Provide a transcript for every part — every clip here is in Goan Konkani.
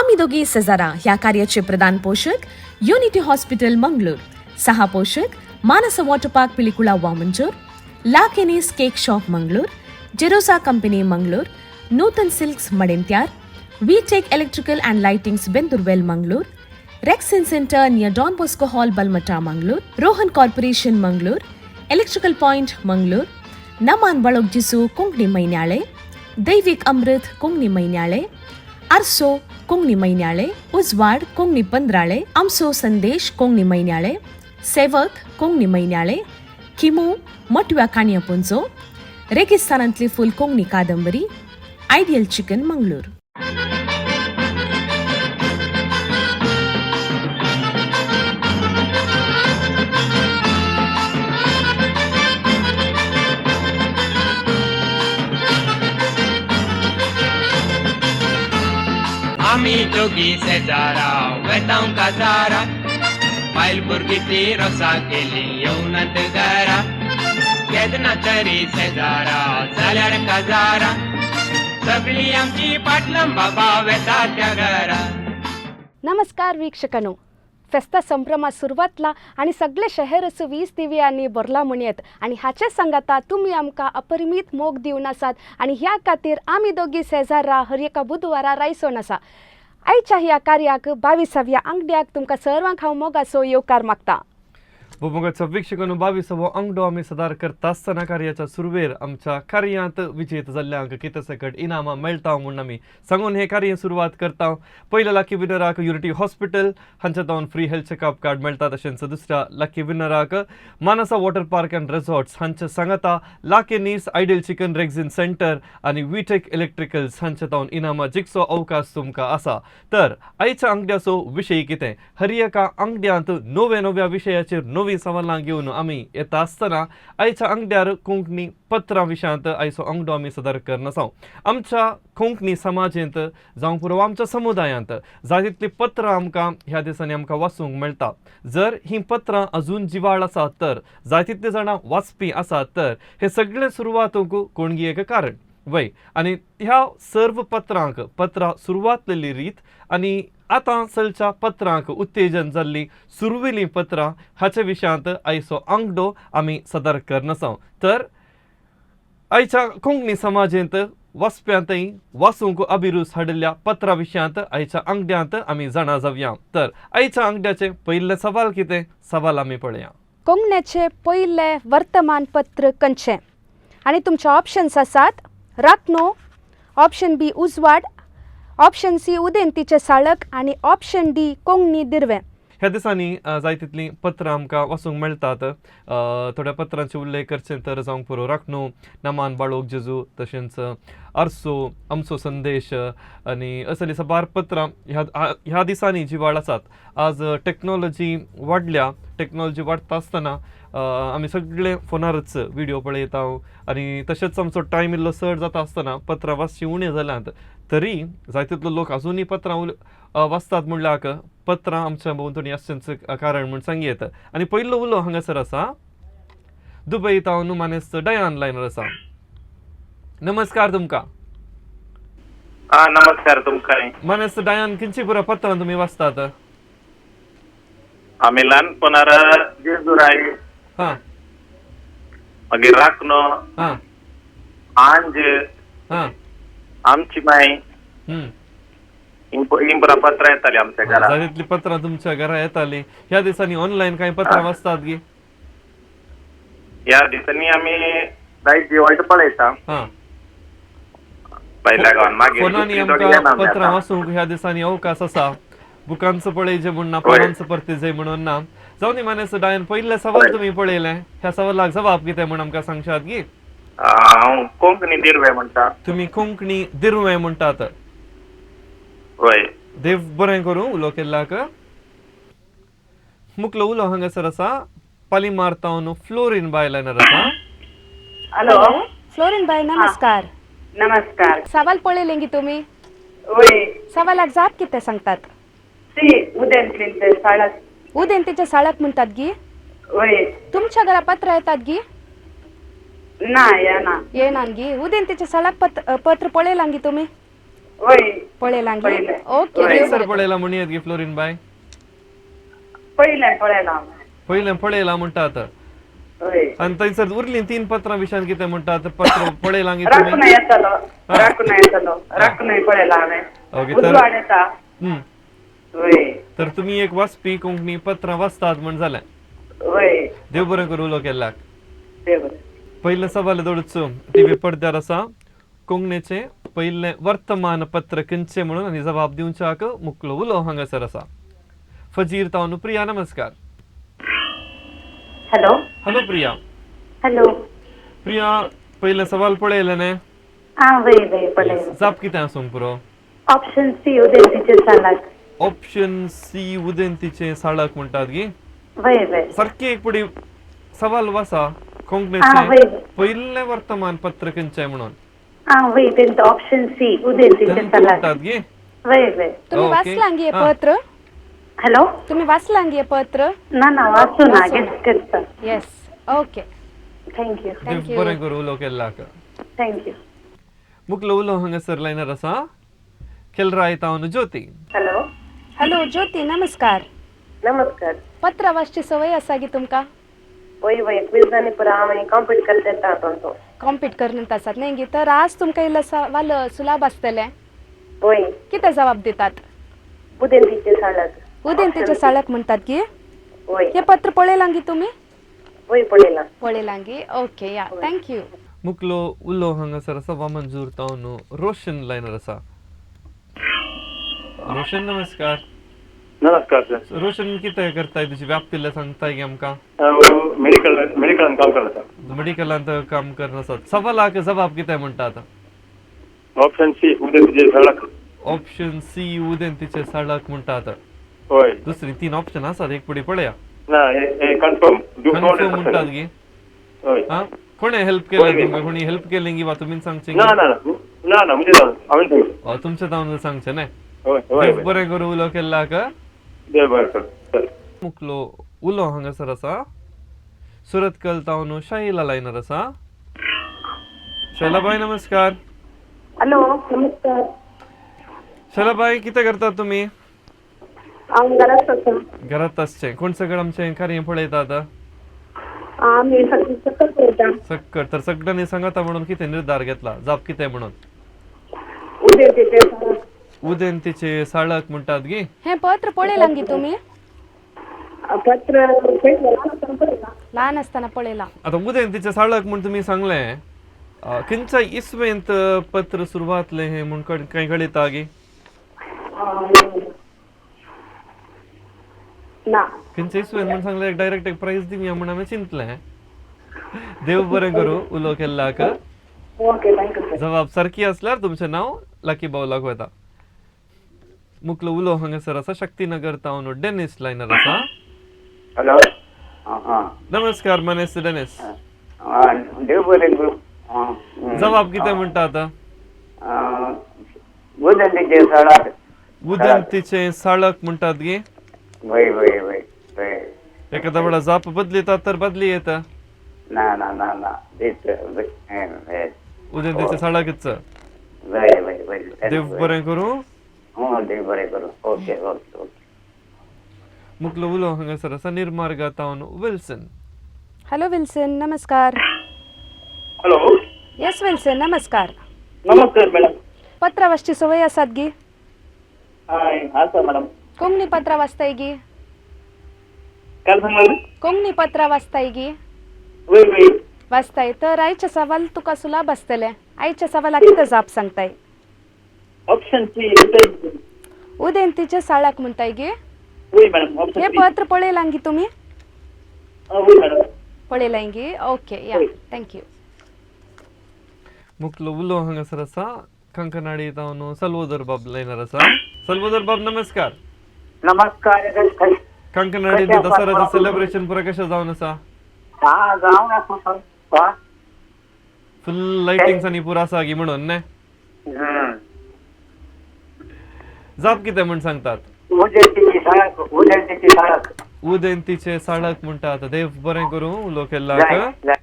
आमी दोगी सेजारा ह्या कार्याचे प्रधान पोशक युनिटी हॉस्पिटल मंगळूर, सहा पोशक Manasa water park Pilikula Vamanjoor, La Kenny's cake shop Mangalore, Jerosa company Mangalore, Nutan silks Madantyar, V Tech electrical and lightings Bendoorwell Mangalore, Rexin centre near Don Bosco hall Balmatta Mangalore, Rohan corporation Mangalore, electrical point Mangalore, Naman Balog Jesu Konkani Mainyale, Daivik Amrit Konkani Mainyale, Arso Konkani Mainyale, Ujwad Konkani Pandrale, Amso Sandesh Konkani Mainyale, Sevak Konkani Mainyale, Khimu Matव्या काणयापुंजो, रेगिस्तानांतली फूल कोंकणी कादंबरी, आयडियल चिकन मंगळूर. आमी दोगी शेजारा वेतांव काजारा, बायल भुरगीं ती रोसा केली येवनात घरा. केन्ना तरी शेजारा जाल्यार काजारा, सगळी आमची पाटलां बाबा वेता त्या घरा. नमस्कार वीक्षकांनो, फेस्ता संभ्रमा सुरवातला आणि सगळे शहरच 20 दिव्यांनी भरला म्हणयेत आणि हाचे सांगाता तुमी आमकां अपरिमीत मोग दिवन आसात आणि ह्या खातीर आमी दोगी शेजारा हर एका बुधवारा रायसोन आसा. आयच्या ह्या कार्याक 22व्या आंगड्याक तुमकां सर्वांक हांव मोगाचो येवकार मागता. भोमोगाच्या वीक्षकांनो, 22वो अंगडो आमी सदार करता आसतना कार्याच्या सुरवेर आमच्या कार्यांत विजेत जाल्ल्यांक कितें सकट इनामां मेळटा म्हूण आमी सांगून हे कार्य सुरवात करता. पयल्या लकी विनराक युनिटी हॉस्पिटल हांच्या जावन फ्री हेल्थ चेकअप कार्ड मेळटा. तशेंच दुसऱ्या लकी विनराक Manasa water park and resorts हांच्या सांगाता लाकेनीस, आयडियल चिकन, रेक्झिन सेंटर आनी विटेक इलेक्ट्रिकल्स हांच्या जावन इनामां जिखचो अवकाश तुमकां आसा. तर आयच्या आंगड्याचो विशय कितें? हर एका आंगड्यांत नव्या नव्या विशयाचेर नवीं सवालां घेवन आमी येता आसतना आयच्या आंगड्यार कोंकणी पत्रां विशयांत आयचो आंगडो आमी सदर करनासा. आमच्या कोंकणी समाजेंत जावं पुरो आमच्या समुदायांत जाय तितलीं पत्रां आमकां ह्या दिसांनी आमकां वाचूंक मेळटा. जर हीं पत्रां अजून जिवाळ आसात तर जाय तितले जाणां वाचपी आसात, तर हे सगळें सुरवातूंक कोणगी एक कारण वय. आनी ह्या सर्व पत्रांक पत्रां सुरवातलेली रीत आनी आतां चलच्या पत्रांक उत्तेजन जाल्ली सुरवेलीं पत्रां हाच्या विशयांत आयचो आंगडो आमी सदर करनासा. तर आयच्या कोंकणी समाजेंत वाचप्यांतय वाचूंक अभिरूच हाडिल्ल्या पत्रा विशयांत आयच्या आंगड्यांत आमी जाणा जावया. तर आयच्या आंगड्याचें पयलें सवाल कितें, सवाल आमी पळया. कोंकण्याचे पयले वर्तमानपत्र खंयचें? आनी तुमचे ऑप्शन्स आसात Rakhno, option B Ujwad, option C उदेंतीचें साळक आनी ऑप्शन डी कोंकणी दिर्वें. ह्या दिसांनी जाय तितलीं पत्रां आमकां वाचूंक मेळटात. थोड्या पत्रांचे उल्लेख करचे तर जावंक पुरो राखणू, नमान बाळोक जेजू, तशेंच आरसो, आमचो संदेश आनी असली साबार पत्रां ह्या दिसांनी जिवाळ आसात. आज टॅक्नोलॉजी वाडल्या. टॅक्नोलॉजी वाडटा आसतना आमी सगळे फोनारच विडियो पळयता आनी तशेंच आमचो टायम इल्लो चड जाता आसतना पत्रां वाचचीं उणें जाल्यांत. तरी जाय तितलो लोक अजुनूय पत्रां वाचतात म्हणल्यार पत्रां आमच्या भोंवतणी आसचेंच कारण म्हूण सांगयेत. आनी पयलो उलो हांगासर आसा, दुबय तावन मानेस्त डयान लायनर आसा. नमस्कार तुमकां. नमस्कार तुमकां. मानेस्त डयान, खंयची पुरा पत्रां तुमी वाचतात? आमी ल्हानपणार जेजुराय, मागीर राखणो, आंज, आमची माय, ही पुरा पत्रां येताली आमच्या घरा. जाय तितलीं पत्रां तुमच्या घरा येतालीं. ह्या दिसांनी ऑनलायन कांय पत्रां वाचतात गी? ह्या दिसांनी आमी दायज जिवाळट पळयता भायल्या गांवान. मागीर फोनांनी दुसरी थोडी आमकां येना आमी पत्रां आतां. वाचूंक ह्या दिसांनी अवकाश आसा. बुकांचो पळयचें म्हूण ना, फोनांचो परते म्हणून ना. जावं दी मानेस्त डायन, पयलें सवाल तुमी पळयलें, ह्या सवालाक जबाब कितें म्हूण आमकां सांगशात गी? हांव कोंकणी दिर्वे म्हणटा. तुमी कोंकणी दिर्वे म्हणटात? वय. देव बरें करूं उलो केल्ल्याक. मुकलो उलो हांगासर आसा, पालिमार तावन फ्लोरीन बाय लायनर आसा. हॅलो. फ्लोरीन बाय, नमस्कार. नमस्कार. सवाल पळयलें गी तुमी? वय. सवालाक जाप कितें सांगतात? सी, उदेंतलीं साळक. उदेंतीचें साळक म्हणटात गी? वय. तुमच्या घरा पत्रां येतात गी? ना, येना. येनात गी? उदेंतीचें साळक पत्र पळयलां गी तुमी? वय. पळयलां? पळयलें. ओके. वय. देव सर बरें. पळयला म्हणयेत गे फ्लोरीन बाय? पळयलें, पळयलां हांवें. पयलें पळयलां म्हणटात. वय. आनी थंयसर उरलीं तीन पत्रां विशयान कितें म्हणटात? पत्र पळयलां गे तुमी? राखून येतलो, राखून येतलो, राखून पळयलां हांवें. ओके, तर उजवाड येता. वय. तर तुमी एक वाचपी, कोंकणी पत्रां वाचतात म्हण जालें. वय. देव बरें करूं उलो केल्ल्याक. देव बरें. पयलें सवाल दोडच टीव्ही पडद्यार आसा, कोंकणीचें पयलें वर्तमानपत्र खंयचें म्हणून, आनी जबाब दिवच्याक मुकलो उलो हांगासर आसा फजीर तावन प्रिया. नमस्कार. Hello. Hello Priya. Hello. Priya, पयलें सवाल पळयलें न्ही? आं, वय वय, पळयलें. जाप कितें आसूंक पुरो? ऑप्शन सी, उदयंतीचे सालाक. ऑप्शन सी, उदेंतीचें साळक म्हणटात गी? वय वय. सारकी एक पुडी सवाल वाचा. आं. कोंकणीचें वय. पयलें वर्तमानपत्र खंयचें म्हणून. आं वय, तेंच, ऑप्शन सी, उदयंतीचे तेंच सालाक. म्हणटात गी? वय वय. तुम्ही ओके. वाचलां गे आं. पत्र? हॅलो. तुम्ही वाचलां गे पत्र? ना ना, वाचू ना. वाचू ना. गेस करता. Yes, okay. Thank you. Thank you. बरें करूं उलो केल्ल्याक. Thank you. मुकलो उलो हांगासर लायनार आसा केलराय तावन ज्योती. हॅलो. हॅलो ज्योती, नमस्कार. नमस्कार. पत्र वाचची सवय आसा गी तुमकां? वय वय, क्विज आनी पुरा हांवें कॉम्पीट करता येता तो. कॉम्पीट करून आसात न्ही गी? तर आज तुमकां इल्लो सवाल सुलाभ आसतलें. वय. कितें जबाब दितात? उदयंतीचे साळक. उदेंतीचे साळक म्हणटात गी? वय. हें पत्र पळयलां गी तुमी? वय, पळयलां. पळयलां गी? ओके या, thank you. मुकलो उलो हांगासर आसा वामनजूर तावन रोशन लायनार आसा. रोशन, नमस्कार. नमस्कार सर. रोशन, कितें करताय? तुजी व्याप्तीला सांगताय गे आमकां? मेडिकल, मेडिकलान काम करता. मेडिकलांत काम करना आसात. सवालाक जबाब कितें म्हणटात? ऑप्शन सी, उदयंतीचे सडक. ऑप्शन सी, उदेंतीचे सडक म्हणटात. हय. दुसरी तीन ऑप्शन आसात, एक पुढे पळया. ना, हे कन्फर्म. कन्फर्म म्हणटात गी? हय. हा, कोणें हेल्प केलें होय. तुमकां? कोणी हेल्प केलें गी वा तुमीच सांगचें? ना ना ना ना, म्हणजे हांवें सांगलें. तुमचें तावन सांगचें न्ही? हय हय. देव बरें करूं उलो केल्ल्याक. देव बरें करूं सर. मुकलो उलो हांगासर आसा सुरतकल तावन शैला लायनर आसा. शैलाबाई, नमस्कार. हॅलो, नमस्कार. शैलाबाई, कितें करतात तुमी? हांव घरात आसा. घरात आसचें. कोण सगळं आमचें कार्य पळयतात? आमी सगळीं सकयल पळयता. सक्कड. तर सगळ्यांनी सांगता म्हणून कितें निर्धार घेतला? जाप कितें म्हणून? उदयंतीचे साळक. उदेंतीचे साळक म्हणटात गी? हें पत्र पळयलां गी तुमी? पत्र पळयलें, ल्हान आसतना पळयलां. ल्हान आसतना पळयलां. आतां उदेंतीचे साळक म्हूण तुमी सांगलें, खंयच्या इस्वेंत पत्र सुरवातलें हें म्हूण कांय कळयता गी? ना. खंयच्या इस्वेंत म्हूण सांगलें, डायरेक्ट एक प्रायज दिवया म्हूण हांवें चिंतलें. देव बरें करूं उलो केल्ल्याक. Okay, thank you sir. जबाब सारकी आसल्यार तुमचें नांव लकी बावलाक वता. मुकलो उलो हांगासर आसा शक्तीनगर तावन डेनिस लायनर आसा. हॅलो, हां हां. नमस्कार मानेस्त डेनिस. आं, देव बरें करूं. आं. जबाब कितें म्हणटा आतां? उदंतीचे सडक. उदंतीचें साळक म्हणटात गी? वय वय वय वय. एखादा वेळा जाप बदलितात तर बदली येता. ना ना ना ना, तेच वय. उदंतीचें साळकच. वय वय वय. देव बरें करूं. हो, देव बरें करूं. Okay okay okay. मुकलो उलो हांगासर आसा निर्मार्गा तावन विल्सन. हॅलो विल्सन, नमस्कार. हॅलो. येस विल्सन, नमस्कार. नमस्कार मॅडम. पत्र वाचची सवय आसात गी? हय, आसा मॅडम. कोंकणी पत्रां वाचताय गी? काय सांगला? कोंकणी पत्रां वाचताय गी? वय वय. वाचताय. तर आयच्या सवाल तुका सुलाभ आसतलें. आयच्या सवालाक कितें जाप सांगताय? Option C. उदेंतीचे साळक म्हणटाय गी? वय मॅडम, ऑप्शन हें पत्र पळयलां गी तुमी? वय मॅडम. पळयलां गी? ओके या, thank you. मुकलो उलो हांगासर आसा कंकनाडी तावन सल्वोदर बाब लायनर आसा. सल्वोदर बाब, नमस्कार. नमस्कार. कंकनाडी कशें आसा? दसऱ्याचं सेलिब्रेशन पुरा कशें जावन आसा? हा, जावन आसा सर. फुल लायटिंग्स आनी पुरा आसा गी म्हणून न्ही? जाप कितें म्हूण सांगतात? उदंतीची सडक, उदंतीची सडक. उदेंतीचे साळक म्हणटात. देव बरें करूं उलो केल्ल्याक.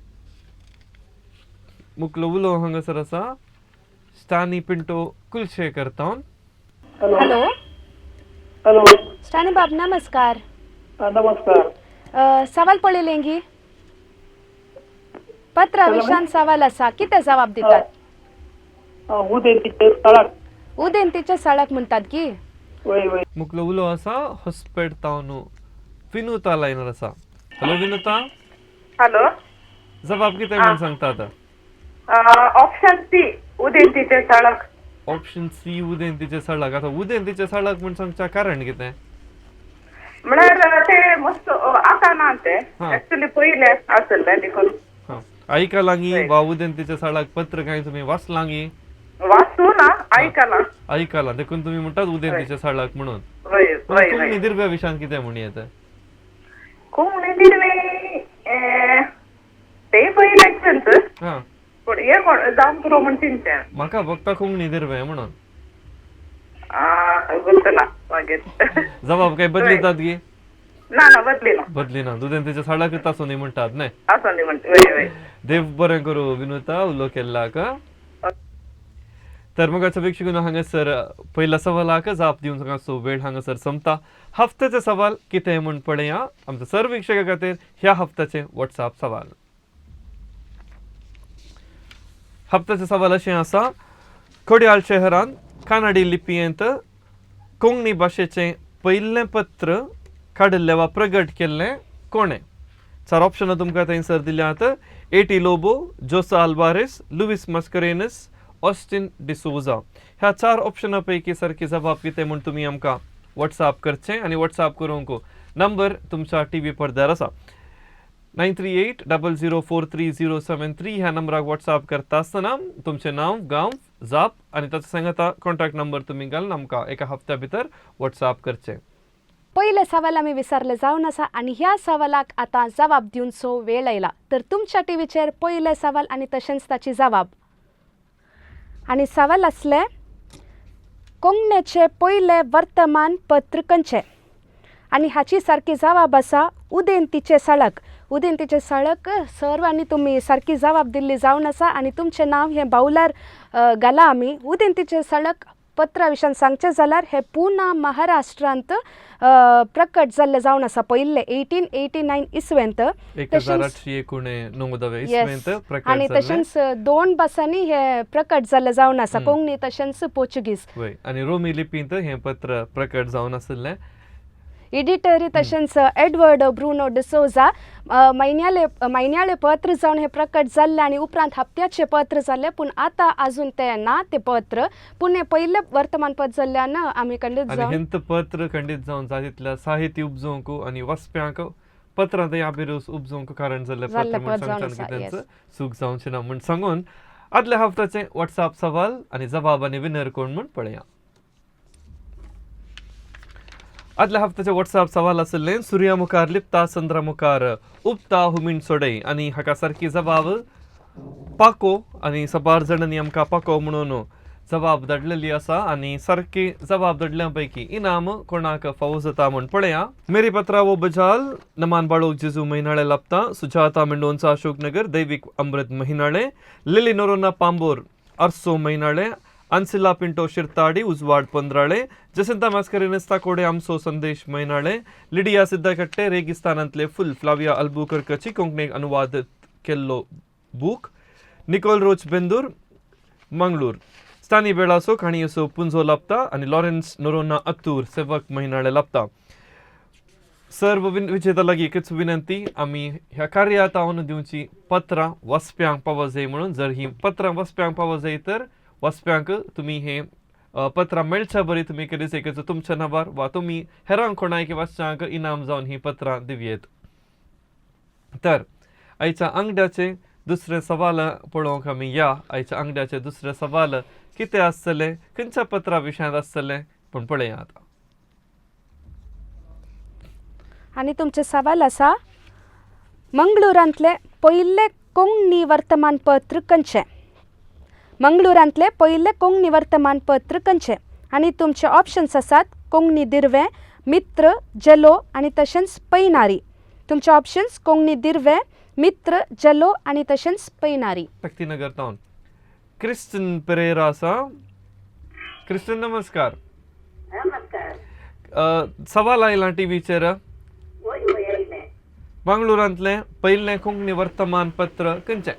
मुकलो उलो हांगासर आसा स्टानी पिंटो कुलशेकर तावन. हॅलो. हॅलो. स्टानी बाब, नमस्कार. नमस्कार. सवाल पळयलें गी? पत्रा विशान सवाल आसा, कितें जबाब दितात? उदेंतीचे सळक. उदेंतीचे सळक म्हणटात की? वय वय. मुकलो उलो आसा हॉस्पेट तावन विनुता लायनर आसा. हॅलो विनुता. हॅलो. जबाब कितें म्हूण सांगता आतां? ऑप्शन सी, उदेंतीचे सळक. ऑप्शन सी, उदेंतीचे सळक. आतां उदेंतीचे सळक म्हूण सांगच्या कारण कितें? म्हळ्यार ते मस्त आतां ना ते हा. एक्चुअली पयले आसले देखून. हां, आयकलांगी वा उदेंतीचे सळक पत्र कांय तुमी वाचलांगी? वाचू ना, आयकलां. आयकलां, देखून तुमी म्हणटात उदेंतीचे सळक म्हणून. वय वय. कोंकणी वय. दिर्व्या विशयान कितें म्हण येता? कोंकणी दिर्वे ते पयले, पूण हे कोण जावंक पुरो म्हण चिंतचें. म्हाका फक्त कोंकणी दिर्वे म्हणून. गुंतला मागीर. जबाब काय बदलितात गी? ना ना, बदली ना. बदली ना. दुदेंतीचे सळक आसूं न्ही म्हणटात न्हय? आसूं दी म्हणटा, वय वय. देव बरें करूं विनुता, उलो केल्लाक. तर मग वीक्षकांनो, हांगासर पयल्या सवालाक जाप दिवन हांगासो वेळ हांगासर संपता. हफ्त्याचे सवाल कितें म्हूण पळया. आमच्या सर्व वीक्षकां खातीर ह्या हफ्त्याचे वॉट्सअप सवाल. हप्त्याचे सवाल अशें आसा: कोडियाल शहरांत कानडी लिपयेंत कोंकणी भाशेचें पयलें पत्र काडिल्लें वा प्रगट केल्लें कोणें? चार ऑप्शनां तुमकां थंयसर दिल्यात: ए.टी. लोबो, जोसा अल्वारेस, लुवीस मस्करेनस, ऑस्टीन डिसोजा. ह्या चार ऑप्शना पैकी सारकी जबाब कितें म्हूण तुमी आमकां वॉट्सअप करचें आनी वॉट्सअप करूंक नंबर तुमच्या टी व्ही पडद्यार आसा. 9380043073 ह्या नंबराक वॉट्सअप करता आसतना तुमचें नांव, गांव, जाप आनी ताचो सांगाता कॉन्टॅक्ट नंबर तुमी घालून आमकां एका हप्त्या भितर वॉट्सअप करचें. पयले सवाल आमी विसरले जावन आसा आनी ह्या सवालाक आतां जबाब दिवचो वेळ आयला. तर तुमच्या टिवीचेर पयले सवाल आनी तशेंच ताची जबाब. आनी सवाल आसलें, कोंकणीचें पयलें वर्तमान पत्र खंयचें? आनी हाची सारकी जबाब आसा उदेंतीचें सळक. उदेंतीचें सळक. सर्वांनी तुमी सारकी जबाब दिल्ली जावन आसा आनी तुमचें नांव हें बावलार घालां आमी. उदेंतीचें सळक पत्रा विशयान सांगचें जाल्यार हें पुना महाराष्ट्रांत प्रकट जाल्लें जावन आसा पयिल्लें 1889 इसवेंत. 1889व्या इसवेंत प्रकट आनी जाल्लें. तशेंच दोन भासांनी हें प्रकट जाल्लें जावन आसा, कोंकणी तशेंच पोर्चुगीज. वय, आनी रोमी लिपींत हें पत्र प्रकट जावन आशिल्लें. एडिटरी तशेंच एडवर्ड ब्रुनो डिसोजा. म्हयन्याले म्हयन्याळे पत्र जावन हें प्रकट जाल्लें आनी उपरांत हप्त्याचें पत्र जाल्लें, पूण आतां आजून तें ना तें पत्र, पूण हें पयलें वर्तमानपत्र जाल्ल्यान आमी खंडीत आनी जावन हेंत पत्र खंडीत जावन जातींतल्या साहित्य उपजोवंक आनी वाचप्यांक पत्रां थंय आबिरूस उपजोवंक कारण जाल्लें पत्र जाल्लें म्हूण पत्र जावन सांगच्यान आसा. कितेंच चूक जावचें ना म्हूण सांगून आदल्या हप्त्याचें वॉट्सअप सवाल आनी जबाब आनी विनर कोण म्हूण पळया. आदल्या हप्त्याचें वॉट्सअप सवाल आशिल्लें, सुर्या मुखार लिपता, चंद्रा मुखार उपता, हुमीण सोडय. आनी हाका सारकी जबाब पाको आनी सबार जाणांनी आमकां पाको म्हणून जबाब धाडलेली आसा. आनी सारकी जबाब धाडल्या पैकी इनाम कोणाक फावो जाता म्हूण पळया. मेरी पत्रावो बजाल, नमान बाळोक जेजू म्हयनाळे लापता, सुजाता मेंडोन्सा अशोकनगर, दैवीक अमृत म्हयनाळे, लिली नोरोना पांबोर आरसो म्हयनाळे, अन्सिला पिंटो शिरताडी उजवाड पंद्राळे, जसिंता मास्करेनस ताकोडे आमसो संदेश म्हयनाळे, लिडिया सिद्धकट्टे रेगिस्तानांतले फुल, फ्लाविया अल्बुकर्कची कोंकणीक अनुवाद केल्लो बूक, निकोल रोच बेंदूर मंगळूर, स्टानी बेळासो काणयेचो पुंजो लाबता आनी लॉरेन्स नोरोना अत्तूर सेवक म्हयनाळे लाबता. सर्व विजेता लागीं एकच विनंती, आमी ह्या कार्यात आवन दिवची पत्रां वाचप्यांक पावो जाय म्हणून. जर ही पत्रां वाचप्यांक पावो जाय तर वाचप्यांक तुमी हे पत्रां मेळच्या बरी तुमी करीत एकच तुमच्या नांवार वा तुमी हेरांक कोणायक वाचच्यांक इनाम जावन ही पत्रां दिवयेत. तर आयच्या आंगड्याचे दुसरें सवाल पळोवंक आमी या. आयच्या आंगड्याचे दुसरें सवाल कितें आसतलें, खंयच्या पत्रा विशयांत आसतलें पूण पळया आतां. आनी तुमचें सवाल आसा, मंगळुरांतलें पयलें कोंकणी वर्तमानपत्र खंयचें? मंगळुरांतलें पयलें कोंकणी वर्तमानपत्र खंयचें? आनी तुमचे ऑप्शन्स आसात कोंकणी दिर्वें, मित्र, जेलो आनी तशेंच पयनारी. तुमचे ऑप्शन्स कोंकणी दिर्वें, मित्र, जेलो आनी तशेंच पयनारी. शक्तीनगर तावन क्रिस्टन पेरेरा आसा. क्रिस्टन नमस्कार. नमस्कार. सवाल आयला टीव्हीचेर. वय वय आयलें. मंगळुरांतलें पयलें कोंकणी वर्तमानपत्र खंयचें?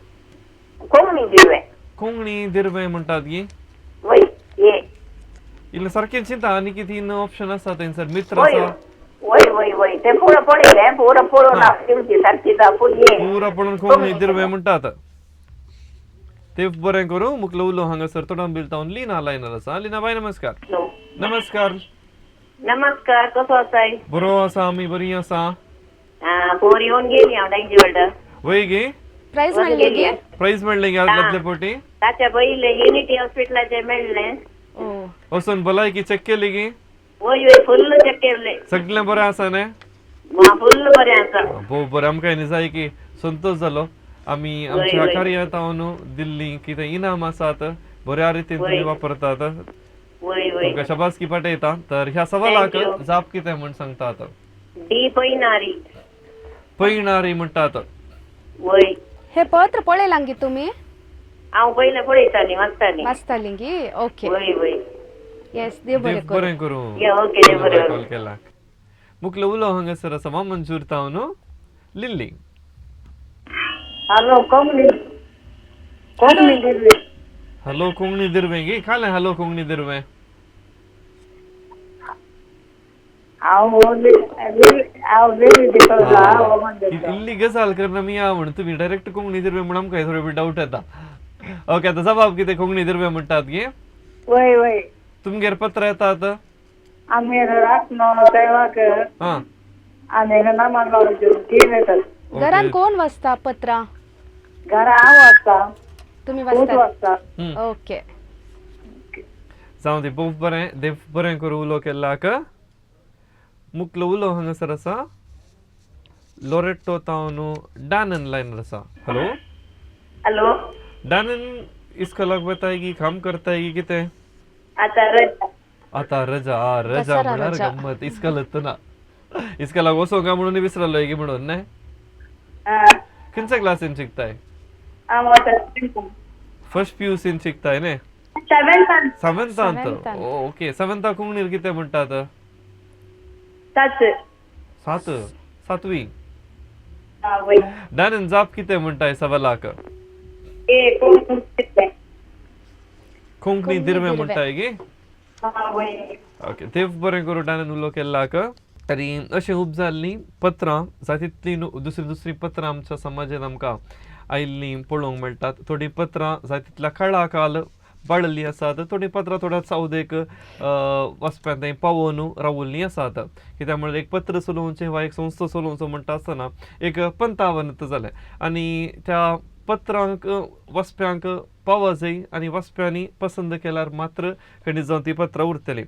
कोंकणी दिवे. कोंकणी दिर्वें म्हणटात गी? वय ये. इल्लें सारकें चिंता आनी कितें ऑप्शन आसा थंयसर मित्र वय आसा. वय वय वय ते पुरो पळयलें, पुरो पळोवन हा. तुमची सारकी जाप ये. पुरा पळोवन कोंकणी दिर्वें म्हणटात. ते बरें करूं मुखलो उलो हांगासर तोडंबील तावन लिना लायनर आसा. लिना बाय नमस्कार. नमस्कार. नमस्कार, कसो आसाय? बरो आसा, आमी बरी आसा. पोर येवन गेली हांव तांचे व्हडलो. वय गे? प्रायज मेळ्ळें गे? प्रायज मेळ्ळें गे आदले फावटी? ताच्या पयलें युनिटी हॉस्पिटलाचें मेळ्ळें. ओ वचून भलायकी चॅक केली गी? वय वय, फुल्ल चॅक केल्लें. सगळें बरें आसा न्ही? फुल्ल बरें आसा. भोव बरें, आमकां न्ही जाय की संतोश जालो. आमी आमच्या वय. कार्यांत हांव दिल्ली कितें इनाम आसात बऱ्या रितीन तुमी वय. वापरतात. वय वय. तुमकां शाबासकी पाठयता. तर ह्या सवालाक Thank you. जाप कितें म्हूण सांगतात? डी पयनारी. पयणारी म्हणटात. वय. हे पत्र पळयलां गी तुमी? हांव पयलें पळयतालीं, वाचतालीं. वाचतालीं गी? ओके. वय वय. येस, देव बरें देव करूं. बरें करूं. या, ओके, देव बरें कॉल करूं. केला. मुखलो उलो हांगासर आसा वामनजूर तावन लिल्ली. हॅलो कोंकणी, कोंकणी दिवे. हॅलो कोंकणी दिर्वें गी? खालें हॅलो कोंकणी दिर्वें? हांव हांव लिली डिसोजा वामनजूर. इल्ली गजाल करना मी या म्हण तुमी डायरेक्ट कोंकणी दिर्वें म्हण आमकां थोडे बी डावट येता. ओके, आतां जबाब कितें कोंकणी दिर्वें म्हणटात गे? वय वय. तुमगेर पत्र येतात? आमी राखणो तेवाक हां. आनी नमन बाबूचे तीन येतात. घरान कोण वाचता पत्रां? घरा हांव वाचता. तुमी पूत वाचतात? वाचता. ओके. जावं दी, भोव बरें, देव बरें करूं उलो केल्ल्याक. मुखलो उलो हांगासर आसा लोरेटो तावन डानन लायनर आसा. हॅलो. हॅलो. डानन इस्कॉलाक वताय की काम करताय की कितें? आतां रजा. आतां रजा. आ, रजा दसरा म्हळ्यार रजा. गम्मत. इस्कॉलत ना इस्कॉलाक वचोंक काय म्हणून विसरलो की म्हणून न्ही? खंयच्या क्लासीन शिकताय? हांव आतां फर्स्ट पी यू सीन शिकताय न्ही? सेवेंथान. सेवेंथांत? सेवेंथांत. ओके, सेवेंथाक कोंकणीर कितें म्हणटात? सात. सात, सातवी. वय. डानन जाप कितें म्हणटाय सवालाक? ए कोंकणी दिवे. कोंकणी कोंकणी दिर्वें दिर्वें. म्हणटाय गे? वय. ओके, देव बरें करूं डानन उलो केल्ल्याक. आनी अशें खूब जाल्लीं पत्रां जाय तितलीं दुसरीं दुसरीं पत्रां आमच्या समाजान आमकां आयिल्लीं पळोवंक मेळटात. थोडीं पत्रां जाय तितल्या काळा काल बाळिल्लीं आसात, थोडीं पत्रां थोड्या चावदेक वाचप्यां थंय पावोवन रावल्लीं आसात. कित्याक म्हळ्यार एक पत्र चलोवचें वा एक संस्था चलोवचो म्हणटा आसतना एक पंतावनत जालें आनी त्या पत्रांक वाचप्यांक पावा जाय आनी वाचप्यांनी पसंद केल्यार मात्र खंडीत जावन ती पत्रां उरतलीं.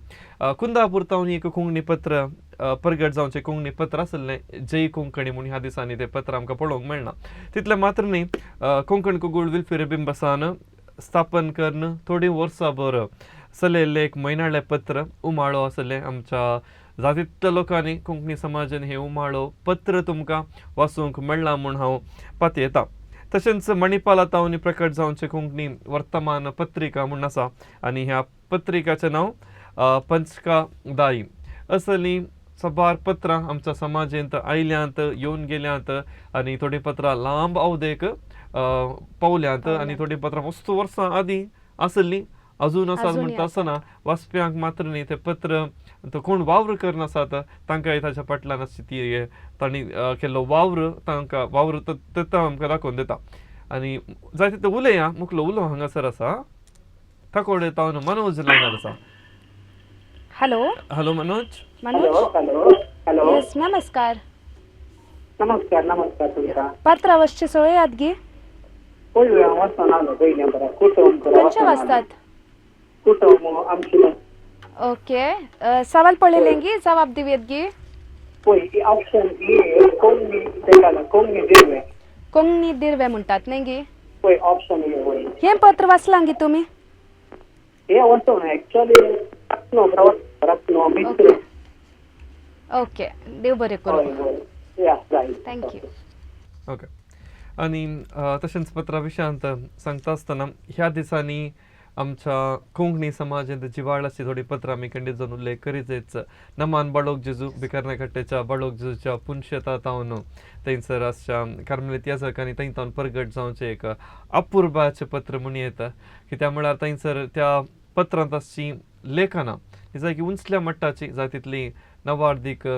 कुंदापूर तावन एक कोंकणी पत्र परगट जावचें कोंकणी पत्र आसलें जय कोंकणी म्हूण. ह्या दिसांनी तें पत्र आमकां पळोवंक मेळना. तितलें मात्र न्ही, कोंकण कोगूळ विल्फेर बिंबसान स्थापन करून थोडीं वर्सां भर चलयल्लें एक म्हयनाळें पत्र उमाळो आसलें. आमच्या जातितल्या लोकांनी कोंकणी समाजान हें उमाळो पत्र तुमकां वाचूंक मेळ्ळां म्हूण हांव पातयेतां. तशेंच मणिपाला तावन प्रकट जावचें कोंकणी वर्तमान पत्रिका म्हूण आसा आनी ह्या पत्रिकाचें नांव पंचका दाई. असलीं साबार पत्रां आमच्या समाजेंत आयल्यांत, येवन गेल्यांत आनी थोडीं पत्रां लांब अवधेक पावल्यांत आनी थोडीं पत्रां मस्त वर्सां आदीं आसलीं अजून आसात अजूनय म्हणटा आसतना वाचप्यांक मात्र न्ही तें पत्र तो कोण वावर करनासात तांकां ताच्या फाटल्यान आसची ती तांणी केल्लो वावर तांकां वावर तो आमकां दाखोवन दिता. आनी जाय तितलें उलया. मुखलो उलो हांगासर आसा थाकोडे तावन मनोज लायनार आसा. Hello. Hello Manoj. Manoj. Hello hello. Yes, नमस्कार. नमस्कार नमस्कार तुमकां. पत्रां वाचचें सोळयात गी? पळय हांव वचोन आलो पयलें बरें कुटुंब. खंयचे वाचतात? कुटुंब आमची. ओके, सवाल पळयलें गी? जबाब दिवयेत गी? पळय ऑप्शन ए कोंकणी तेका कोंकणी दिर्वें. कोंकणी दिर्वे म्हणटात न्ही गी? पळय ऑप्शन ए वय. हें पत्र वाचलां गी तुमी? हे वचोन एक्चुअली रत्नो मित्र. ओके, देव बरें करूं. हय हय, या जाय. Thank you. Okay, आनी तशेंच पत्रा विशयांत सांगता आसतना ह्या दिसांनी आमच्या कोंकणी समाजांत जिवाळ आशी थोडी पत्रां आमी खंडीत जावन उल्लेख करीत. नमान बाळोक जेजू बिकर्नाकट्टेच्या बाळोक जेजूच्या पुनशेता तावन थंयसर आसच्या कार्मेलीत याजक आनी थंय तावन परगट जावचें एक अपुर्बाचें पत्र म्हूण येता. कित्याक म्हळ्यार थंयसर त्या पत्रांत आसची लेखनां ती जायकी उंचल्या मट्टाची, जाय तितली नवार्दीक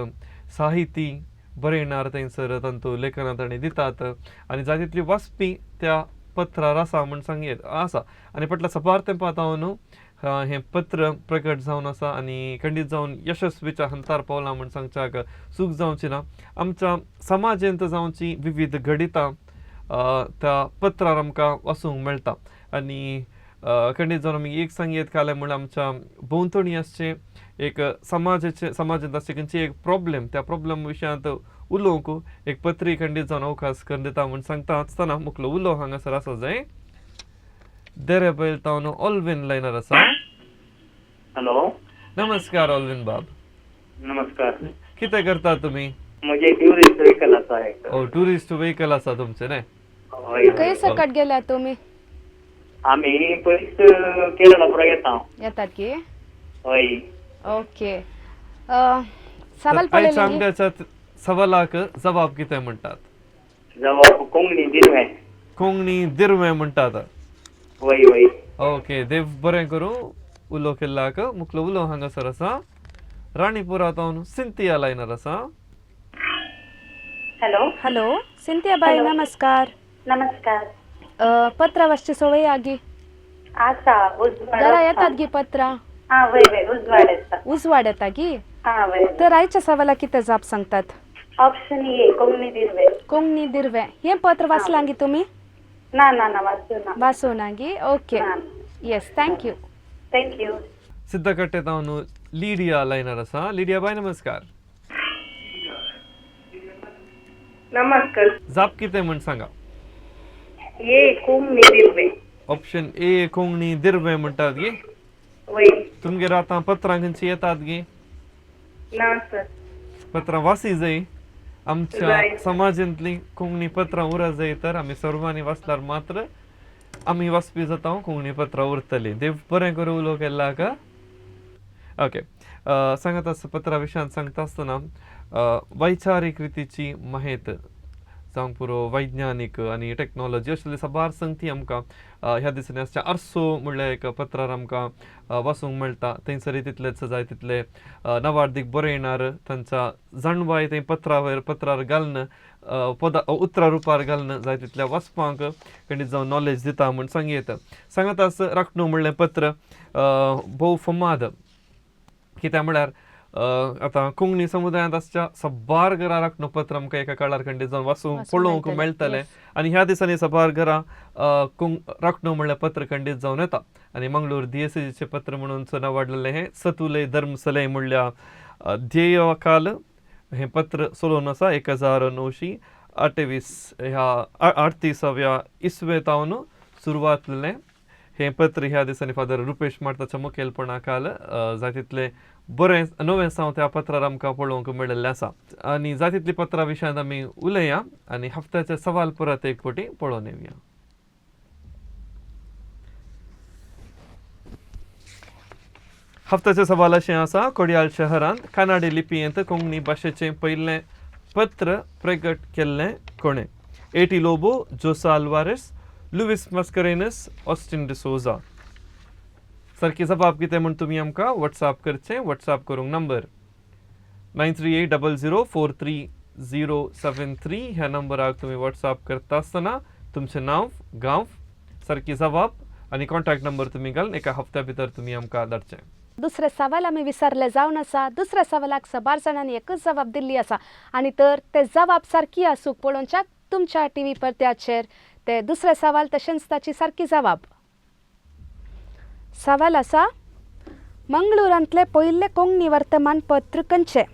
साहिती बरयणार थंयसर तांतू लेखनां तांणी दितात आनी जाय तितली वाचपी त्या पत्रार आसा म्हूण सांगयेत आसा. आनी फाटल्या सपार तेंपा तावन हें पत्र प्रकट जावन आसा आनी खंडीत जावन यशस्वीच्या हंतार पावलां म्हूण सांगच्याक चूक जावची ना. आमच्या समाजेंत जावची विविध घडितां त्या पत्रार आमकां वाचूंक मेळटा. आनी खंडीत जावन आमी एक सांगयेत कालें म्हळ्यार आमच्या भोंवतणी आसचें एक समाजाचे समाजांत आसचे खंयची एक प्रॉब्लेम, त्या प्रॉब्लेम विशयांत उलोवंक एक पत्री खंडीत जावन अवकाश करून दिता म्हूण सांगता आसतना मुखलो उलो हांगासर आसा जाय. देरे बैल तावन ऑलवीन लायनार आसा. हॅलो. नमस्कार ऑलवीन बाब. नमस्कार. कितें करता तुमी? म्हजे ट्युरिस्ट व्हेकल आसा एक. ओ, ट्युरिस्ट व्हेकल आसा तुमचें न्ही? हय. खंय सकट गेल्या तुमी? आमी पयस केरळा पुरा येता. येतात की? हय. ओके, सवाल तर आयच्या पळयलें. आमच्या सवालाक जबाब कितें म्हणटात? जवाब कोंकणी दिरवें. कोंकणी दिरवें म्हणटात. वय वय. ओके, देव बरें करूं उलो केल्ल्याक. मुखलो उलो हांगासर आसा, राणीपुरा तावन सिंतिया लायनार आसा. हॅलो. हॅलो सिंतिया बाई, नमस्कार. नमस्कार. पत्र वाचची सवय आगी? आसा, उजवाड. घरा येतात गी पत्रां? हा, वय वय, उजवाड येता. उजवाड येता गी? हा, वय. तर आयच्या सवाला कितें जाप सांगतात? Option A, Konkani Dirve. कोंकणी दिरवे हें पत्र वाचलां गी तुमी? ना ना ना, वाचू ना. वाचूं ना गी? ओके. ना. Yes, thank you. Thank you. Siddakatte तावन लिडिया लायनार आसा. लिडिया बाय, नमस्कार. नमस्कार. जाप कितें म्हण सांगा. A, Konkani Dirve. Option A, Konkani Dirve म्हणटात गी? वय. तुमगेर आतां पत्रां खंयची येतात गी? ना सर. पत्रां वासी जाय आमच्या जाय. समाजांतली कोंकणी पत्रां उरत जाय, तर आमी सर्वांनी वाचल्यार मात्र आमी वाचपी जाता, कोंकणी पत्रां उरतली. देव बरें करूं उलो केल्ल्याक. ओके, सांगत आसता पत्रा विशयांत सांगता आसतना वैचारीक रितीची माहेत जावंक पुरो, वैज्ञानीक आनी टॅक्नोलॉजी अशें साबार संगती आमकां ह्या दिसांनी आसच्या आरसो म्हणल्यार एक पत्रार आमकां वाचूंक मेळटा. थंयसर तितलेच जाय तितले नवार्दीक बरयणार तांच्या जाणवाय थंय पत्रावर पत्रार घालून पदा उतरां रुपार घालून जाय तितल्या वाचपांक खंडीत जावन नॉलेज दिता म्हूण सांगयेत. सांगत आस राखणू म्हणलें पत्र भोव फमाद, कित्याक म्हळ्यार आतां कोंकणी समुदायांत आसच्या सबार घरां राखणू पत्र आमकां एका काळार खंडीत जावन वाचूंक वाचूंक पळोवंक मेळटलें, मेळटलें. आनी ह्या दिसांनी सबार घरां राखणू म्हणलें पत्र खंडीत जावन येता. आनी मंगळूर दियेसेजीचें पत्र म्हणून नांवाडलेलें हें सतुलय धर्म सलय म्हणल्या ध्येयकाल हें पत्र चलोवन आसा. 1928 ह्या 38व्या इसवे तावन सुरवात हें पत्र ह्या दिसांनी फादर रुपेश मार्ताच्या मुखेलपणा खाल जाय तितलें बरें नवें साव त्या पत्रार आमकां पळोवंक मेळिल्लें आसा. आनी जाय तितली पत्रां विशयांत आमी उलया आनी हफ्त्याचे सवाल परत एक फावटी पळोवन येवया. हफ्त्याचे सवाल अशें आसा, कोडियाल शहरांत कानाडी लिपयेंत कोंकणी भाशेचें पयलें पत्र प्रगट केल्लें कोणें? ए.टी. लोबो, जोसा अल्वारेस, लुवीस मस्करेनस, ऑस्टिन डिसोजा. सारकी जबाब कितें म्हूण तुमी आमकां वॉट्सॅप करचें. वॉट्सॅप करूंक नंबर 9380043073. ह्या नंबराक तुमी वॉट्सॅप करता आसतना तुमचें नांव, गांव, सारकी जबाब आनी कॉन्टॅक्ट नंबर तुमी घालून एका हफ्त्या भितर तुमी आमकां धाडचें. दुसरें सवाल आमी विसरले जावन आसा. दुसऱ्या सवालाक सबार जाणांनी एकच जबाब दिल्ली आसा आनी तर ते जबाब सारकी आसूंक पळोवच्याक तुमच्या टीव्ही पडद्याचेर ते दुसरें सवाल तशेंच ताची सारकी जबाब. सवाल आसा, मंगळुरांतलें पयलें कोंकणी वर्तमानपत्र खंयचें?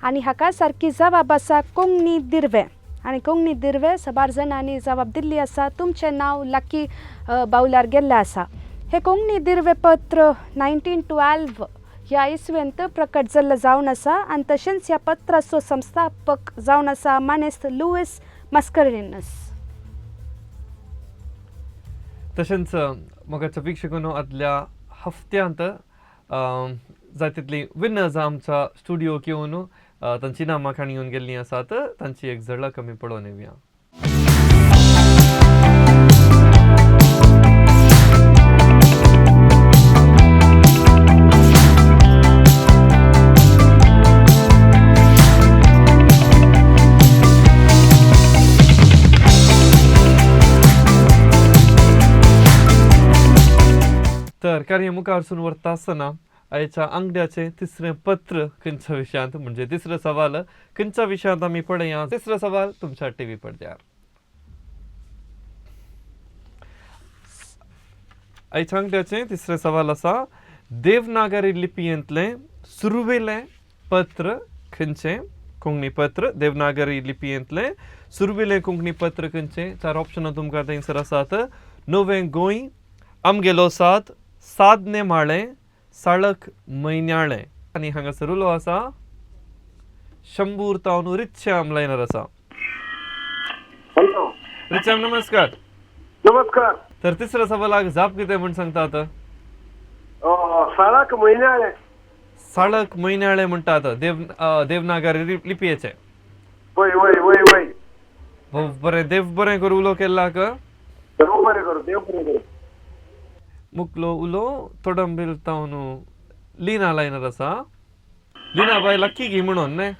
आनी हाका सारकी जबाब आसा कोंकणी दिरवें. आनी कोंकणी दिरवें सबार जाणांनी जबाब दिल्ली आसा. तुमचें नांव लकी बावल्यार गेल्लें आसा. हें कोंकणी दिरवें पत्र 1912 ह्या इसवेंत प्रकट जाल्लें जावन आसा आनी तशेंच ह्या पत्राचो संस्थापक जावन आसा मानेस्त लुईस मस्करिनस. तशेंच मोगाच्या वीक्षकांनो, आदल्या हफ्त्यांत जाय तितलीं विनर्स आमच्या स्टुडियोक येवन तांची नामां खाणी येवन गेल्लीं आसात. तांची एक झलक आमी पळोवन येवया. तर कार्य मुखार वरता आसतना आयच्या आंगड्याचें तिसरें पत्र खंयच्या विशयांत, म्हणजे तिसरो सवाल खंयच्या विशयांत आमी पळया. तिसरो सवाल तुमच्या टीव्ही पडद्यार. आयच्या आंगड्याचें तिसरें सवाल आसा, देवनागरी लिपयेंतलें सुरवेलें पत्र खंयचें? कोंकणी पत्र देवनागरी लिपयेंतलें सुरवेलें कोंकणी पत्र खंयचें? चार ऑप्शनां तुमकां थंयसर आसात. नवें गोंय, आमगेलो साद, साद नेमाळें, साळक म्हयन्याळें. आनी हांगासर उलो आसा शंबूर तावन रिच्छाम लायनर आसा. हॅलो. रिच्छाम, नमस्कार. नमस्कार. तर तिसऱ्या सवालाक जाप कितें म्हूण सांगता आतां? साळाक म्हयन्याळे. साळक म्हयन्याळें म्हणटात देवनागरी लिपयेचें. वय वय वय वय. भोव बरें, देव बरें करूं. उलो केल्लाक देव बरें करूं, देव बरें करूं. मुकलो उलो तोडंबील तावन लीना लायनर आसा. लीना बाय, लक्की घे म्हणून न्ही?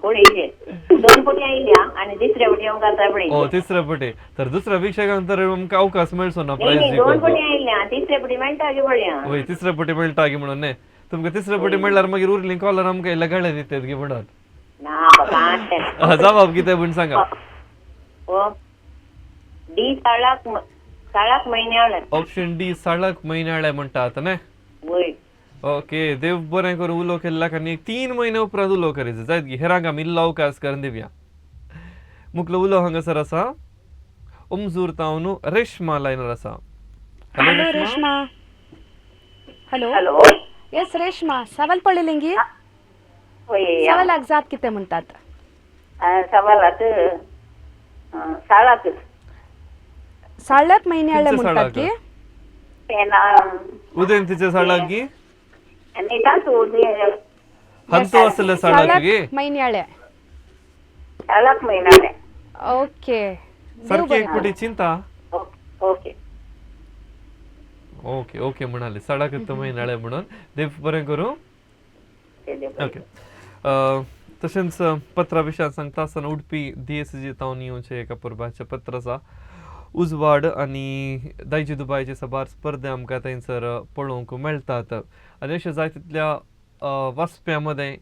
पळयले, दोन पटी आयल्या आनी तिसऱ्या पटी आमकां आतां ओ पळयले. तिसऱ्या पटी तर दुसऱ्या वीक्षकांक तर आमकां अवकाश मेळचो ना नाही प्रायज नाही, दोन जिखपाचो. पटी आयल्या, तिसऱ्या पटी मेळटा की पळया. वय, तिसऱ्या पटी मेळटा की म्हणून न्ही. तुमकां तिसऱ्या पटी मेळल्यार मागीर उरली कॉलर आमकां इल्ले गळे दितात की म्हणून. ना बाबा. जबाब कितें म्हूण सांगा. हो, डी, साळाक साळाक म्हयन्याळे. ऑप्शन डी, साळक म्हयन्याळे म्हणटात न्ही? वय. ओके, देव बरें करूं. उलो केल्ल्याक आनी 3 म्हयने उपरांत उलो करीत जायत गी, हेरांक आमी इल्लो अवकाश करून दिवया. मुकलो उलो हांगासर आसा उमजूर तावन रेश्मा लायनर आसा. Hello Reshma. Hello. Hello. Yes Reshma, सवाल पळयलें? वय. सवालाक जाप कितें म्हणटात? सवालात साळाक. साळक म्हयन्याळे खंयचे म्हणटात साळक? की? उदेंतीचे साळक गी? आनी तातूंत हंतू आसले साळक गी? म्हयन्याळे. साळाक म्हयन्याळे. ओके, देव सारकी बरें एक पटी करूं. चिंता. ओके. ओके ओके म्हणाले, साळक म्हयन्याळे म्हणून. देव बरें करूं. ओके, तशेंच पत्रा विशयान सांगता आसतना उडपी DSG तावन येवचें एका परबाचें पत्र आसा. उजवाड आनी दायजी दुबायचे साबार स्पर्धे आमकां थंयसर पळोवंक मेळटात आनी अशें जाय तितल्या वाचप्यां मदें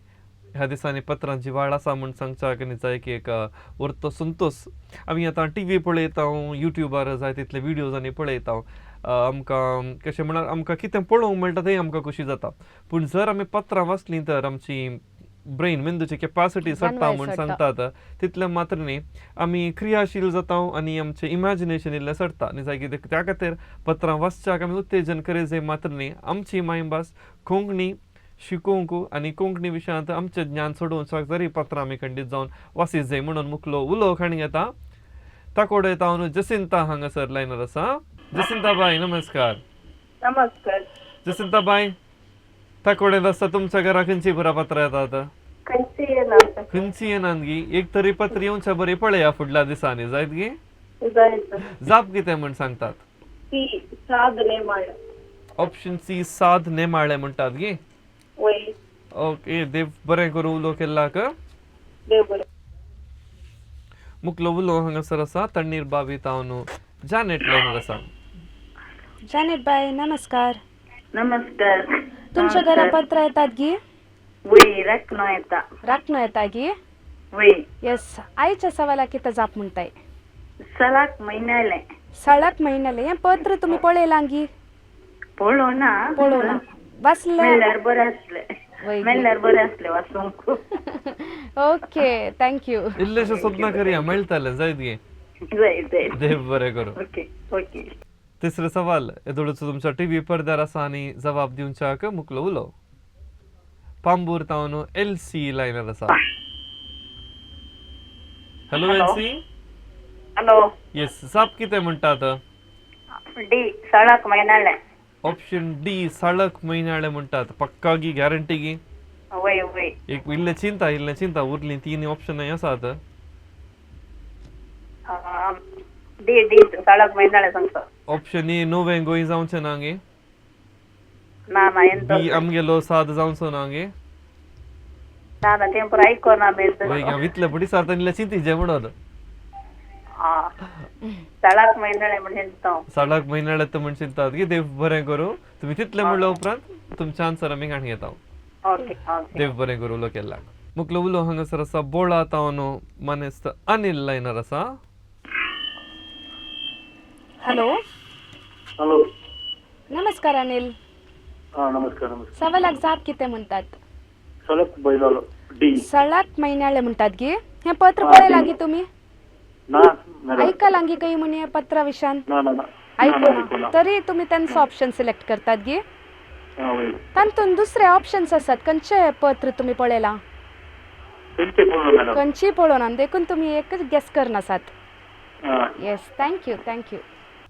ह्या दिसांनी पत्रांची वाड आसा म्हूण सांगच्याक आनी जाय की एक उरतो संतोश. आमी आतां टीव्ही पळयता, युट्यूबार जाय तितले विडियोज आनी पळयता. आमकां कशें म्हळ्यार आमकां कितें पळोवंक मेळटा तें आमकां खोशी जाता, पूण जर आमी पत्रां वाचलीं तर आमची ब्रेन, मेंदूची कॅपासिटी चडटा जानवाय म्हूण चडटा. सांगतात. तितलें मात्र न्ही, आमी क्रियाशील जाता आनी आमचें इमॅजिनेशन इल्लें चडटा आनी जाय कितें त्या खातीर पत्रां वाचच्याक आमी उत्तेजन करीत जाय मात्र न्ही, आमची मायभास कोंकणी शिकोवंक आनी कोंकणी विशयांत आमचें ज्ञान चडोवच्याक जरी पत्रां आमी खंडीत जावन वासीत जाय म्हणून मुकलो उलो खाणी येता. ताकोडे तावन जसिंता हांगासर लायनर आसा. जसिंता बाय, नमस्कार. नमस्कार. जसिंता बाय, ताकोडेंत आसता तुमच्या घरा खंयची बरा पत्रां येतात? खंयची येना. खंयची येनात गी? एक तरी पत्र येवच्या बरी पळया फुडल्या दिसांनी जायत गी? जायत. जाप कितें म्हूण सांगतात? सी, साद नेमाळे. ऑप्शन सी, साद नेमाळे म्हणटात गी? वय. ओके, देव बरें करूं. उलो केल्लाक. देव बरें. मुकलो उलो हांगासर आसा तण्णीर बावी तावन जानेट लायनर आसा. जानेट बाय, नमस्कार. नमस्कार. तुमच्या घरा पत्र येतात गी? वय, राखणो येता. राखणो येता गी? वय. येस, आयच्या सवालाक कितें जाप म्हणटाय? साळाक म्हयन्याळे. साळक म्हयन्याले हें पत्र तुमी पळयलां गी? पळोवना. पळोवना, वाचलें? मेळ्ळ्यार बरें आसलें. वय गी. मेळ्ळ्यार बरें आसलें वाचूंक. Okay, thank you. इल्लेशें स्वप्न करया, मेळटलें जायत गे? जाय जाय. देव बरें करूं. Okay okay. तिसरो सवाल येदोळचो तुमच्या टीव्ही पडद्यार आसा आनी जबाब दिवच्याक मुकलो उलो पांबूर तावन एलसी लायनर आसा. Hello Elsie. Hello. Yes, जाप कितें म्हणटात? डी सळक म्हयनाळें. ऑप्शन डी सळक म्हयन्याळे म्हणटात. पक्कागी गॅरंटीगी? वय वय. एक इल्लें चिंता, इल्लें चिंता, उरलीं तीन ऑप्शन आसात. डी डी सळक म्हयनाळें सांगता. ऑप्शन ए नोवें गोंय जावचें ना गे? ना ना. बी आमगेलो साद जावचो ना गे? ना ना, तें पुरो आयको ना. वय, हांव इतलें फुडें सरता, इल्लें चिंतीचें म्हणून. सळक म्हयनाळें म्हण चिंतता. सळक म्हयन्याळे तर म्हण चिंतात की. देव बरें करूं, तुमी तितलें म्हणल्या उपरांत तुमचें आन्सर आमी काण घेता. Okay okay. देव बरें करूं. उलो केल्ल्याक मुखलो उलो हांगासर आसा बोळा तावन मानेस्त अनिल लायनार आसा. हॅलो. हॅलो. नमस्कार अनिल. हा, नमस्कार नमस्कार. सवालाक जाप कितें म्हणटात? सळक बैलालो डी. सळाक म्हयन्याळे म्हणटात गे. हें पत्र पळयलां गी तुमी? ना मॅडम. ऐकलां गी खंय म्हण पत्रा विशयान? ना ना ना. आयकूं ना, तरी तुमी तांचो ऑप्शन सिलेक्ट करतात गे? हा, वय. तातूंत दुसरे ऑप्शन्स आसात. खंयचे पत्र तुमी पळयलां? खंयचे पळोवना मॅडम. खंयचीय पळोवना, देखून तुमी एकच गेस करनासात. हा. Yes, thank you thank you.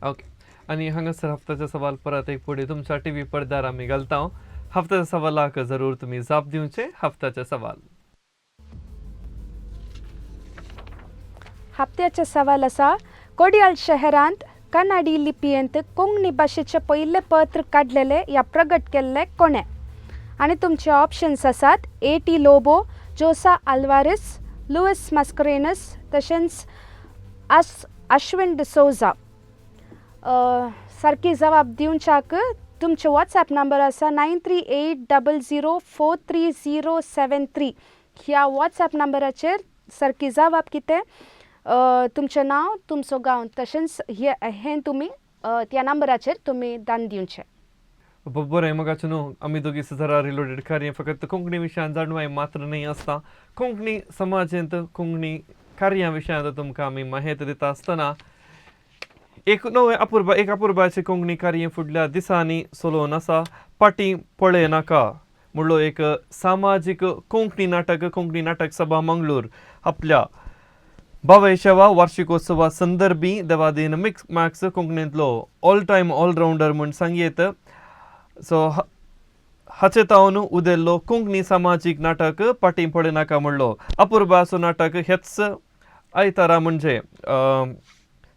Okay, आनी हांगासर हफ्त्याचा सवाल परत एक फुडें तुमच्या टी व्ही पडद्यार आमी घालता. हफ्त्याच्या सवालाक जरूर तुमी जाप दिवचे. हफ्त्याचे सवाल. हप्त्याचे सवाल आसा, कोडियाल शहरांत कन्नडी लिपयेंत कोंकणी भाशेचें पयलें पत्र काडलेलें या प्रगट केल्लें कोणें? आनी तुमचे ऑप्शन्स आसात ए टी लोबो, जोसा आल्वारीस, लुईस मास्करेनस तशेंच अश्विन डिसोजा. सारकी जबाब दिवच्याक तुमचो वॉट्सएप नंबर आसा 9380043073. ह्या वॉट्सएप नंबराचेर सारकी जबाब कितें, तुमचें नांव, तुमचो गांव तशेंच हे हें तुमी त्या नंबराचेर तुमी दान दिवचें. बरें मगाचें न्हू, आमी दोगी जरा रिलोडेड कार्य फकत कोंकणी विशयान जाणवाय मात्र न्हय आसता, कोंकणी समाजेंत कोंकणी कार्या विशयांत तुमकां आमी माहिती दिता आसतना एक नवें अपुरबा, एक अपुरबायचें कोंकणी कार्य फुडल्या दिसांनी चलोवन आसा. पाटी पळय नाका म्हणलो एक सामाजीक कोंकणी नाटक, कोंकणी नाटक सभा मंगळूर आपल्या बावैशवा वार्षिकोत्सवा संदर्भी देवादीन मिक्स मॅक्स कोंकणींतलो ऑल टायम ऑलरावंडर म्हूण सांगयेत. सो हाचे तावन उदेल्लो कोंकणी सामाजीक नाटक पाटी पळय नाका म्हणलो अपुरबायचो नाटक हेच आयतारा म्हणजे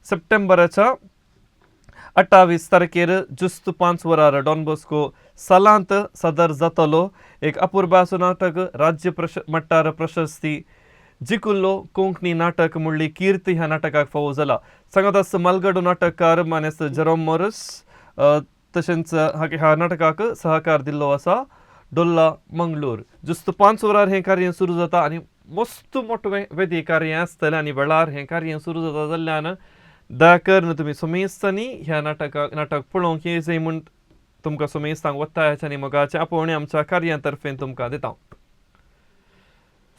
सप्टेंबराच्या 28 तारखेर जुस्त 5 वरार डॉन बॉस्को सालांत सादर जातलो. एक अपुरबायचो नाटक, राज्य मट्टार प्रशस्ती जिकुल्लो कोंकणी नाटक म्हणली कीर्त ह्या नाटकाक फावो जाला. सांगत आसा मालगडो नाटककार मानेस्त जेरोम मोरस, तशेंच ह्या नाटकाक सहकार दिल्लो आसा डोल्ला मंगळूर. जुस्त 5 वरार हें कार्य सुरू जाता आनी मस्त मोठें वेदी कार्य आसतलें आनी वेळार हें कार्य सुरू जाता जाल्ल्यान दया करून तुमी सोमेस्तांनी ह्या नाटक पळोवंक येय म्हूण तुमकां सोमेस्तांक वत्तायाचें आनी मोगाचें आपोवणें आमच्या कार्या तर्फेन तुमकां दिता.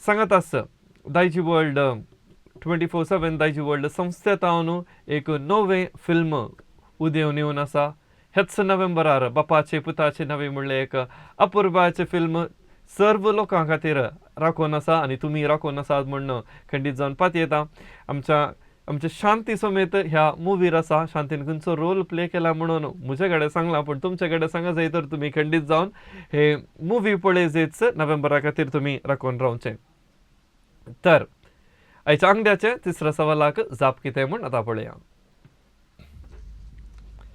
सांगत आसा दायजी वर्ल्ड 24/7 दायजी वर्ल्ड संस्थेतावन एक नवें फिल्म उदेवन येवन आसा. हेच नोव्हेंबरार बापाचे पुताचे नवे म्हणलें एक अपुरबायचें फिल्म सर्व लोकां खातीर राखून आसा आनी तुमी राखून आसात म्हूण खंडीत जावन पातयेता. आमच्या आमच्या शांती समेत ह्या मुवीर आसा. शांतीन खंयचो रोल प्ले केला म्हणून म्हजे कडेन सांगलां, पूण तुमचे कडेन सांगा जाय तर तुमी खंडीत जावन हे मुवी पळय जायच नोव्हेंबरा खातीर तुमी राखून रावचें. तर आयच्या आंगड्याचें तिसऱ्या सवालाक जाप कितें म्हूण आतां पळया.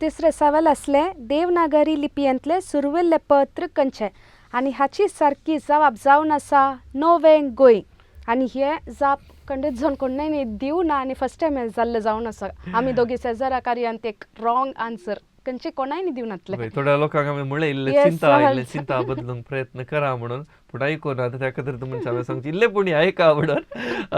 तिसरें सवाल आसलें, देवनागरी लिपयेंतलें सुरवेल्लें पत्र खंयचें? आनी हाची सारकी जबाब जावन आसा नोवें गोंय. आनी हे जाप खंडीत जावन कोणें दिवना आनी फर्स्ट टायम हें जाल्लें जावन आसा. आमी दोगी शेजारा कार्यांत एक रॉंग आन्सर खंयचे कोणाय दिवनातलें. थोड्या लोकांक आमी म्हणलें इल्लें चिंता, इल्लें चिंता बदलूंक प्रयत्न करा म्हणून, पूण आयकूना. त्या खातीर तुमच्या हांवें सांगचें इल्लें पुणी आयका म्हणून.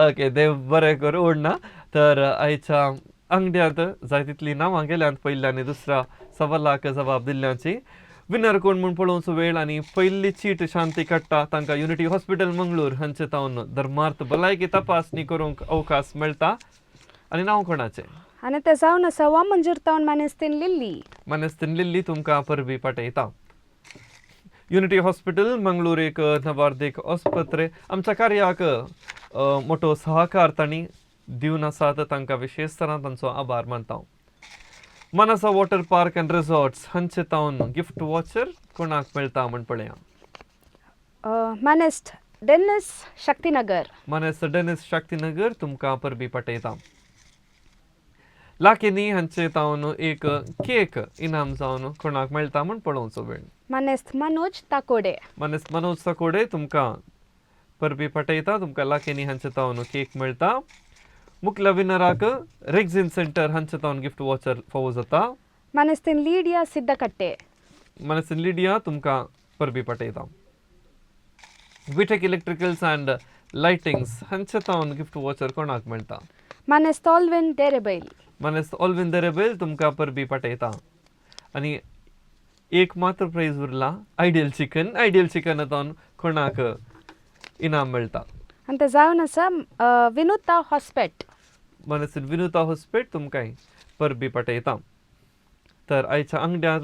ओके, देव बरें करूं ना. तर आयच्या आंगड्यांत जाय तितलीं नांवां गेल्यांत पयल्या आनी दुसऱ्या सवालाक जबाब दिल्ल्याची. विनर कोण म्हूण पळोवचो वेळ आनी पयली चीट शांती काडटा तांकां युनिटी हॉस्पिटल मंगळूर हांचे तावन धर्मार्थ भलायकी तपासणी करूंक अवकाश मेळटा. आनी नांव कोणाचें? आनी तें जावन आसा वामंजूर तावन मानेस्तीन लिल्ली. मानेस्तीन लिल्ली तुमकां परबी पाठयता. युनिटी हॉस्पिटल मंगळूर एक नवार्दीक आस्पत्रे आमच्या कार्याक मोठो सहकार तांणी दिवन आसात, तांकां विशेश तरान तांचो आभार मानता. Manasa water park and resorts हांचे तावन गिफ्ट वॉचर कोणाक मेळटा म्हण पळया. मानेस्त डेनिस शक्तीनगर. मानेस्त डेनिस शक्तीनगर तुमकां परबी पाठयता. लाकिनी हांचे तावन एक केक इनाम जावन कोणाक मेळटा म्हण पळोवचो वेळ. मानेस्त मनोज ताकोडे. मानेस्त मनोज ताकोडे तुमकां परबी पाठयता. तुमकां लाकिनी हांचे तावन केक मेळटा. मुखल्या विनराक रेग्झिन सेंटर हांचे तावन गिफ्ट वॉचर फावो जाता. मानेस्तीन लिडिया सिद्धकट्टे. मानेस्त लिडिया तुमकां परबी पाठयता. विटेक इलेक्ट्रिकल्स अँड लायटिंग्स हांचे तावन गिफ्ट वॉचर कोणाक मेळटा? मानेस्त ऑल्विन डेरेबैल. मानेस्त ऑल्विन दरेबेल तुमकां परबी पाठयता. आनी एक मात्र प्रायज उरला, आयडियल चिकन. आयडियल चिकन तावन कोणाक इनाम मेळटा? आनी ते जावन आसा विनुता हॉस्पेट. मानेस्त विनुता हॉस्पेट तुमकां परबी पाठयता. तर आयच्या आंगड्यार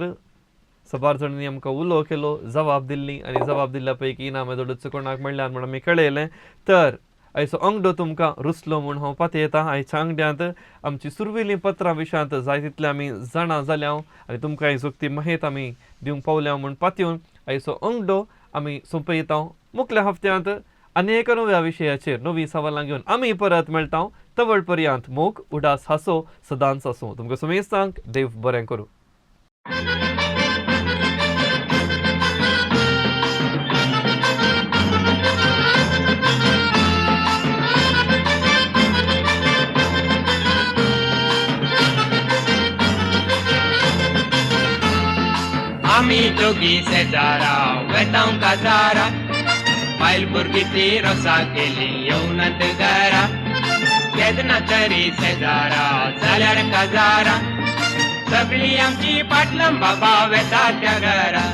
सबार जाणांनी आमकां उलो केलो, जबाब दिल्ली आनी जबाब दिल्ल्या पैकी इनाम येदोळच कोणाक मेळ्ळ्यान म्हूण आमी कळयलें. तर आयचो अंगडो तुमकां रुचलो म्हूण हांव पातयेतां. आयच्या आंगड्यांत आमची सुरवेलीं पत्रां विशयांत जाय तितलें आमी जाणा जाल्या आनी तुमकां जोगती माहित आमी दिवंक पावल्या म्हूण पातयेवन आयचो अंगडो आमी सोंपयता. मुखल्या हफ्त्यांत आनी एका नव्या विशयाचेर नवीं सवालां घेवन आमी परत मेळटा. तवळ पर्यंत मोग, उडास, हांसो सदांच आसूं. तुमकां सुमेस्तांक देव बरें करूं. आमी दोगी शेजारा वेतांव काजारा, बायल भुरगीं ती रोसा केली येवनात घरा. केन्ना तरी शेजारा जाल्यार काजारा, सगळीं आमची पाटलां बाबा वेता त्या घरा.